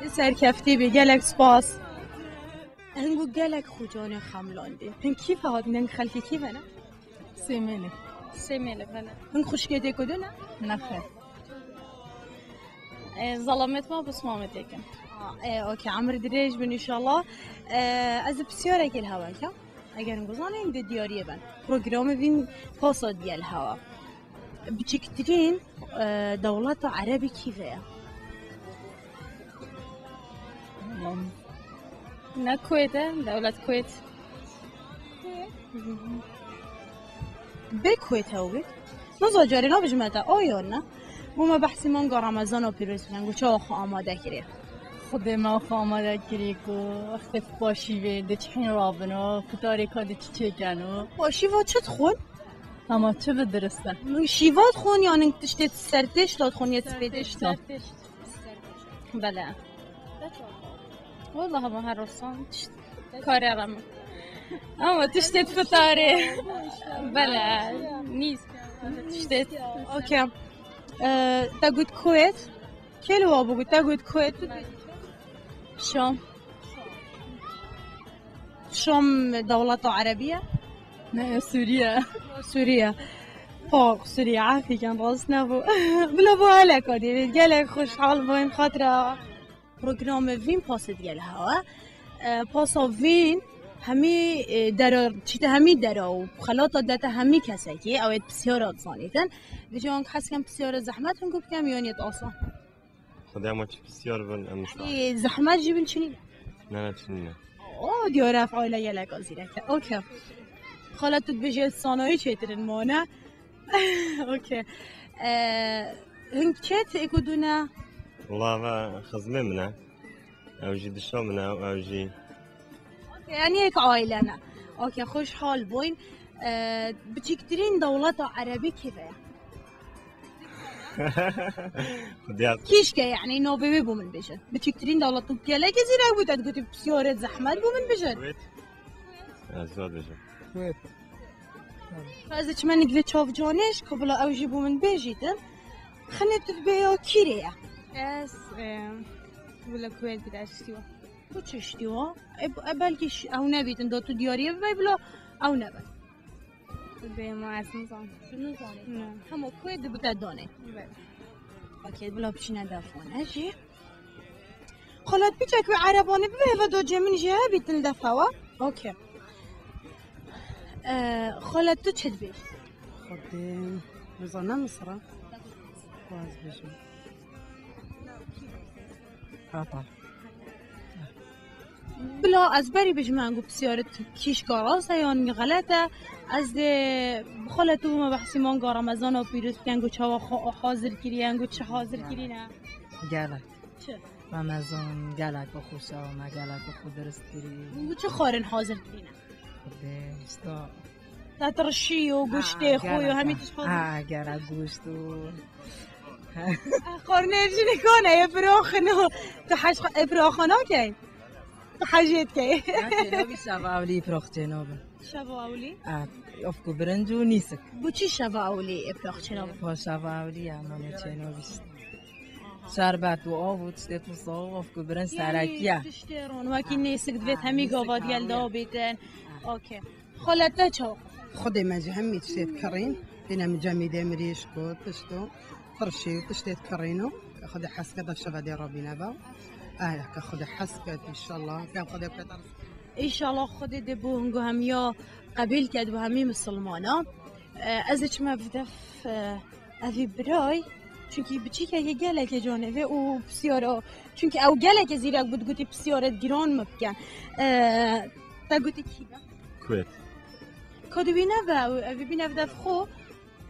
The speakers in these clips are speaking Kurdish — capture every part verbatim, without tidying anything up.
Serkeftî bî, gelek spas. Hingo gelek xucanê xemlandî. Hin kî ve hatin, hin xelkê kî ve ne? Sêmêlê. Sêmêlê, bele. Hin xuşkê tê ku dune? Nexêr. E, zalamet ma, bus ma me têkin. A, e, okey, emir dirêj bin inşallah. E, ez ê pisyareke li hewa ke. Eger hûn bizanîn, di diyariyê ben. Programê vîn pasa diye li hewa. Biçîktirîn, e, dewleta erebî kî ve ye? Ne Kuwêt e, dewlet Kuwêt. Bê Kuwêt ew bê? Niza carê nabijme te, o yan ne? Bû me behsî manga Remezana pîroz bikin, ku çawa xwe amade kirê. Xwedê me xwe amade kirî ku wextê paşî vê, di çihîn rabino, fitarê ka di çiçê keno. Paşî va çi dixwin? Ama çi bi dirist e? Min şîva dixwin, yan tiştê sertêşta dixwin, yê spêdêşta? Sertêşta. Bele. Wallahî ma her rosan tişt karê re min. Ama tiştê fitarê. Bele. Nîz. Tiştê. Okey. Ee, te got Kuwêt. Kê li wa bigot? Te got Kuwêt. Şam. Şam dewleta erebî ye? Ne, Sûriye. Sûriye. Pak, Sûriye, efî ken, rast nebû. Bila bo hele kadî, gelek xweşhal bûn, xatira. Programê vîn pasê diye li hewa. E, pasa vîn hemî, e, dera, çîte hemî dera û xelata dete hemî kesekî, ew ê pisyara dizanîtin. Vêca hûn hez ken pisyara zehmet hûn ku bikem, yan yê asan? Xwedê ma çi pisyar bin, em ê Ê, zehmet jî bin çinî ne? Ne, ne, çinî ne. O, diyar ev aile gelek a zîrek e. Okey. Xala tu dibêjî ez sanayî çêtir in ma ne? Okey. Ee, hin kê tê ku dune? Wala ve xizmê min e. Ew jî dişa min e, ew jî. Okey, yani yek aile ne. Okey, xweşhal bûyn. Ee, biçîktirîn dewleta erebî kê ve ye? Xwedê. Kîşke, yani, navê wê bo min bêje. Biçîktirîn dewlet û gelekî zîrek bû, te digotî pisyarê zehmet bo min bêje. Kuwêt. Ez zor bêjim. Kuwêt. Ez diçime nîv vê çavcanêş, ku bila ew jî bo min bêjîtin. Xinê tu dibê ya kîrê ye? Ez, e, bila Kuwêt bide, ez ştiwa. Tu çi ştiwa? E, e, belkî ş-, ew nebîtin, da tu diyariyê bibe, bila ew nebe. Bê ma ez nizanim. Tu nizanim. Ne. Hema ku dibite danê. Bê. Okey, bila biçîne defane jî. Xalat piçek wê erebanê bibe, heva da cê min jî hebîtin defa wa. Okey. Ee, xalat tu çi dibêj? Xwedê, nizanim Misra. Waz bêjim. Qatar. Bila ez berî bijime, ku pisyarê tu kîşka rast e yan xelet e, ez dê bi xwe le tu bûme behsî manga Remezana pîroz bikin, ku çawa xwe hazir kiriye, ku çi hazir kirîne? Gelek. Çi? Remezan gelek xweş e, me gelek xwe dirist kirî. Ku çi xwarin hazir kirîne? Xwedê, işte. Te tirşî û goştê xwe û hemî tişt xwe. Ha, gelek goşt û. Xwarinê ev jî nikane, ye firoxin û. Tu hej, e, firoxa nakey? Tu hejê dikey? Ya, çênobî şeva ewlî firox çênobin. Şeva ewlî? Ha, ofku birinc û nîsik. Bu çi şeva ewlî, e, firox çênobin? Pa şeva ewlî ya, mane çênobî. Şerbet û av û tiştê tu saw, ofku birinc serekî ye. Tiştê ron, wekî nêsik divêt hemî gava digel da bêtin. Okey. Xalete çaw. Xwedê me jî hemî tiştê dikirîn. Têne min cemî dê mirîşk û tişt û tirşî û tiştê dikirîn û Xwedê hes ke da şeva dê rabîne be. Ay, ke Xwedê hes ke, înşallah. Ke Xwedê pê te rizq. Înşallah Xwedê dê bo hingo hemiya qebîl ke bo hemî misilmana. E, ez ê çime videf, e, evî biray. Çunkî biçîkeke geleke canê vê û pisyara. Çunkî ew geleke zîrek bû, digotî pisyara giran min bikin. E, te gotî kî be? Kuwêt. Ka dibîne be, ew, ev bîne bi dev xwe.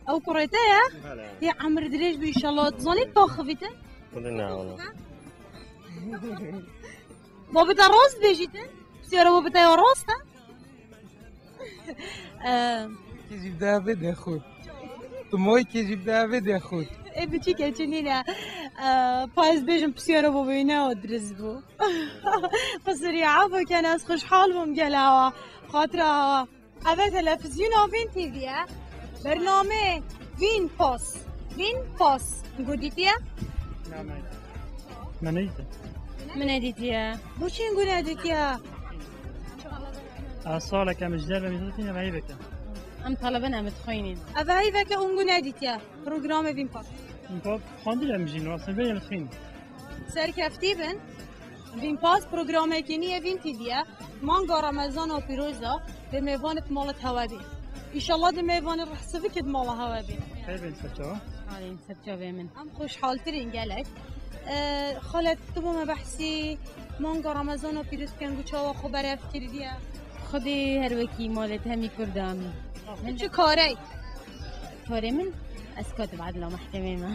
Ew kurê te ye? Bele. Yê emir dirêj bî înşallah. Dizanî paxivî te? Xwedê ne wala. Babê te rast bêjî te? Pisyara babê te ya rast e? Ee, Kê jî bi devê de xwe. Tu moy kê jî bi devê de xwe. Ê biçîke çi nîne. Ee, pa ez bêjim pisyara babê ne o dirist bû. Qisirî, efo ken, ez xweşhal bûm gela wa. Xatira wa. Ev e televîzyona Vîn T V ye. Bername Vîn Pas. Vîn Pas. Godîtiye? Me nedîte. Min nedîtiye. Bo çi hingû nedîtiye? Ez saleke min ji derve mîzotîne me heyveke. Em talibin em dixwînîn. Ev heyveke hingû nedîtiye. Programê Vîn Pas. Vîn Pas xwendî em jîn, rastî vê em dixwîn. Serkeftî bin. Vîn Pas programekî nî ye, Vîn T V ye. Manga Remezana pîroz de dê mêvanit malit hewe bî. Înşallah dê mêvanit rehsivikit mala hewe bî. Xêr bin serçawa. Alîn serçavê min. Em xweşhaltirîn gelek. Ee, Xalet, tu bo me behsî manga Remezana pîroz bikin, ku çawa xwe berev kiriye? Xwedê her wekî malê te hemî Kurdan. Tu çi karey? Karê min, ez katib edla mehkemê me.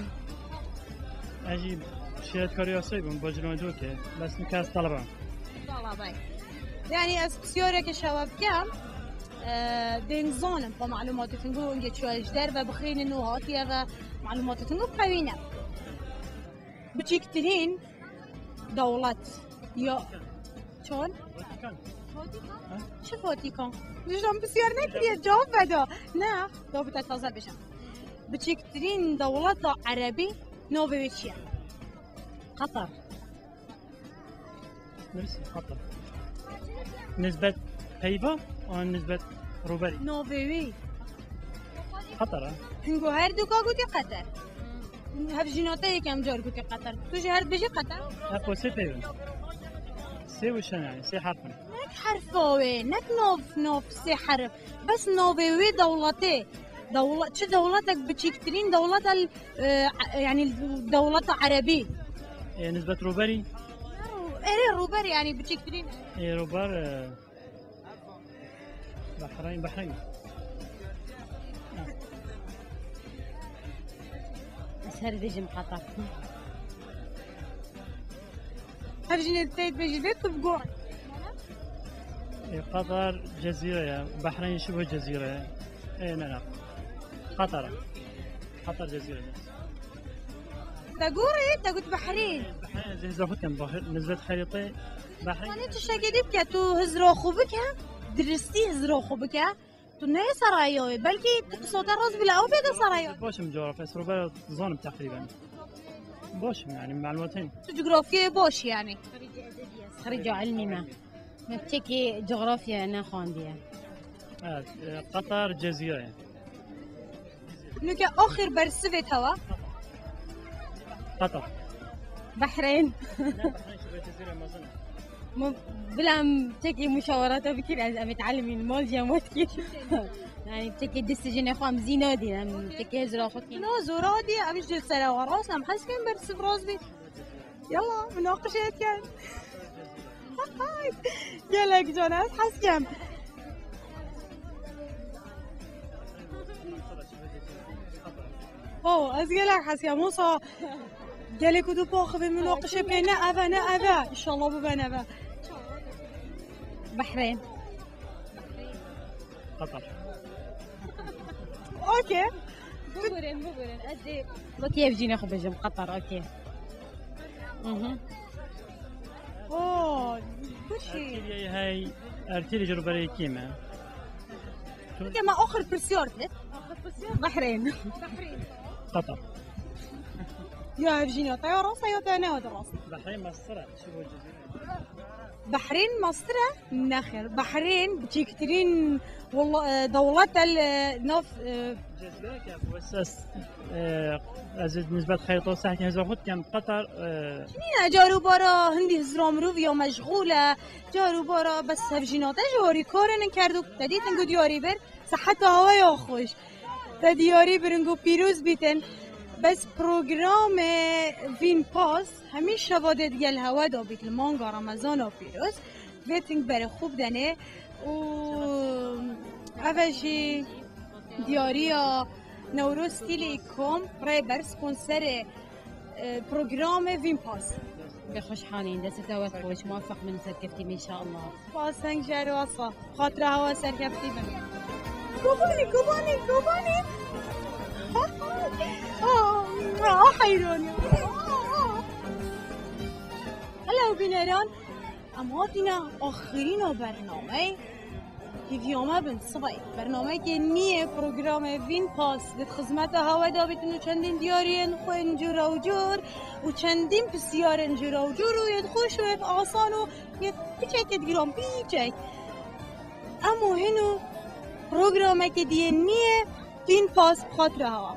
Ez jî şikayetkarê yasayî bûm, bacî Nancokê. Bes nika ez talebe. Talebe. Yani ez pisyareke şewe bikem. Ee, dê nizanim pa malûmatê tun go hingê çûye ji derve bixînin û hatiye ve malûmatê tun go qewî ne. Biçîktirîn dewlet ya çon? Vatikan. Vatikan? Ha? Çi Vatikan? Dijam pisyar nekiriye, cevap veda. Ne, da bite taze bêjim. Biçîktirîn dewleta erebî navê wê çi ye? Qatar. Neresi? Qatar. Nisbet peyva an nisbet rûberî? Navê wî. Qatar ha? Hingo her du ka gotî Qatar. Hevjîna te yekem car gotî Qatar. Tu jî her dibêjî Qatar? Hep o sê peyvin. Sê wişen yani, sê herfin. Nek herfa wê, nek nav, nav sê herf. Bes navê wê dewletê. Dewle-, çi dewletek biçîktirîn dewleta, e, e, yani dewleta erebî. E, nisbet rûberî? Erê rûber yani biçîktirîn. E, rûber, e, Bahreyn, Bahreyn. Ez her dibêjim Qatar. Hevjînê te dibêjî vê tu bi gor. E, Qatar cezîre ye. Bahreyn şibû cezîre ye. E, ne, ne. Qatar e. Qatar cezîre ye. Te gorê, te got Bahreyn. Bahreyn, ez hizra xwe dikim, Bahreyn, nisbet xerîtê Bahreyn. Yanî tiştekê dî bike, tu hizra xwe bike, diristî hizra xwe bike. Tu neyê seraya wê, belkî tu qisa te rast bile, ew bê de seraya. Baş im coğrafya, ez rûbera dizanim teqrîben. Baş im yani, malûmat hene. Tu cografyayê baş yani. Xerîca ilmî me. Me çekî cografya nexwandiye. Evet, e, Qatar cezîre ye. Nuke axir bersivê te wa? Qatar. Bahreyn. Ne, Bahreyn şibê cezîre mezin e. Mu-, bila em çekî muşawerata bikir, ez, em ê telimîn mal jî em wetkî. Yani çekî dest jinê xwe em zî nadîn, em çekî hizra xwe kîn. No, zora dî, em ji sera xwe rast, em hez kên bersiv rast bî. Yalla, munaqişe etken. Gelek can ez hez kem. Oh, ez gelek hez kem. Wisa gelek û du paxivê munaqişe pê ne eve, ne eve. İnşallah bu ben eve. Bahreyn. Qatar. Okey. Bigurin, bigurin. Ez dê wekî ev jînê xwe bêjim. Qatar, okey. Mhm. Oo, bu şey. Ertîliyê hey, Ertîlî ji rûberê kî me? Peki, ma axir pirsiyar dê. Bahreyn. Qatar. Ya ev jînê te ya rast ya te ne rast. Bahreyn mestir e. Çi bu cizîre? Bahreyn mestir e? Nexêr. Bahreyn biçîktirîn wela-, e, dewlet el, e, nav, e, Cezîreke bu esas, e, ez ê nisbet xerîta sehkên hizra xwe dikem. Qatar, e, Nîne, car û bara hindî hizra mirov ya meşxûl e. Car û bara bes hevjîna te ji warî karê nin kerdû. Te dîtin ku diyarî bir, seheta hewa ya xweş. Te diyarî birin ku pîroz bîtin. Bes programê Vîn Pas hemî şeva dê digel hewe da bît li manga Remezana pîroz. Vê ting berê xwe bidenê û ev e jî diyariya Newroz Telecom, rêber, sponserê, e, programê Vîn Pas. Bi xweşhanîn, destê te wek xweş, muwefeq bin, serkeftî bin, înşallah. Spas, heng ji her wasa. Xatira hewa serkeftî bin. Kobanî, kobanî, kobanî. Ah, ah, heyranî. Hello bîneran. Em hatîne axirîna bernameyê. Hêviya me bin sibay bernameyekê nî yê programê Vîn Pas li xizmeta hewe de bîtin û çendîn diyariyên xwe yên cûra û cûr û çendîn pisyarên cûra û cûr û yên xweş û yên asan û yên piçekê giran piçek. Em û hîn û programekê diyê nî yê Vîn Pas bi xatira hewa.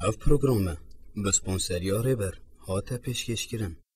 Ev programe bi sponseriya Rêber hate pêşkêşkirin.